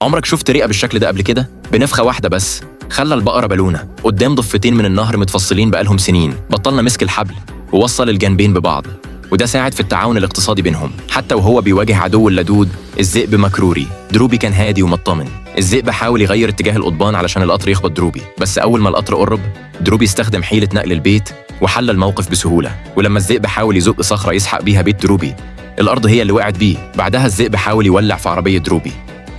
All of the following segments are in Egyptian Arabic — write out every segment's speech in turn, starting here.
عمرك شفت رئة بالشكل ده قبل كده؟ بنفخة واحدة بس خلى البقرة بالونة قدام ضفتين من النهر متفصلين بقالهم سنين. بطلنا مسك الحبل ووصل الجانبين ببعض، وده ساعد في التعاون الاقتصادي بينهم. حتى وهو بيواجه عدو اللدود الذئب ماكروري، دروبي كان هادي ومطمن. الذئب حاول يغير اتجاه القضبان علشان القطر يخبط دروبي، بس أول ما القطر قرب دروبي استخدم حيلة نقل البيت وحل الموقف بسهولة. ولما الذئب حاول يزق صخرة يسحق بيها بيت دروبي، الأرض هي اللي وقعت بيه. بعدها الذئب حاول يولع في عربية دروبي،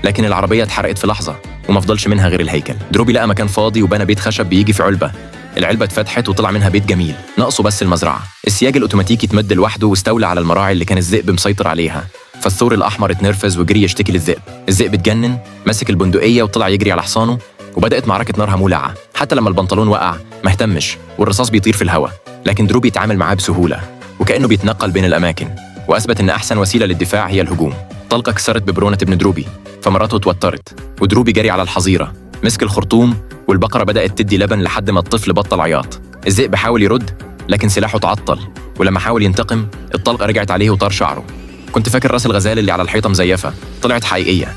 لكن العربية اتحرقت في لحظة وما فضلش منها غير الهيكل. دروبي لقى مكان فاضي وبنى بيت خشب بيجي في علبة. العلبة اتفتحت وطلع منها بيت جميل، ناقصه بس المزرعة. السياج الأوتوماتيكي اتمد لوحده واستولى على المراعي اللي كان الذئب مسيطر عليها. فالثور الأحمر اتنرفز وجري يشتكي للذئب. الذئب اتجنن، مسك البندقية وطلع يجري على حصانه، وبدأت معركة نارها مولعة. حتى لما البنطلون وقع ما اهتمش والرصاص بيطير في الهواء، لكن دروبي اتعامل معاه بسهولة وكأنه بيتنقل بين الأماكن، وأثبت إن أحسن وسيلة للدفاع هي الهجوم. طلقة كسرت ببرونة ابن دروبي، فمراته اتوترت، ودروبي جري على الحظيرة، مسك الخرطوم، والبقرة بدأت تدي لبن لحد ما الطفل بطل عياط. الذئب حاول يرد لكن سلاحه اتعطل، ولما حاول ينتقم الطلقة رجعت عليه وطار شعره. كنت فاكر راس الغزال اللي على الحيطة مزيفة، طلعت حقيقية.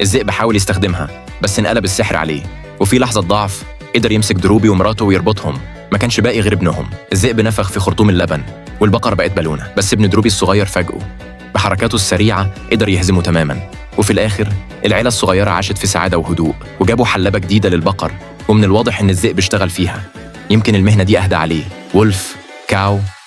الذئب حاول يستخدمها بس انقلب السحر عليه، وفي لحظة ضعف قدر يمسك دروبي ومراته ويربطهم. ما كانش باقي غير ابنهم. الذئب نفخ في خرطوم اللبن والبقرة بقت بالونة، بس ابن دروبي الصغير فاجئه بحركاته السريعة، قدر يهزمه تماما. وفي الآخر العيلة الصغيرة عاشت في سعادة وهدوء، وجابوا حلبة جديدة للبقر، ومن الواضح إن الذئب اشتغل فيها. يمكن المهنة دي أهدى عليه. Wolf cow.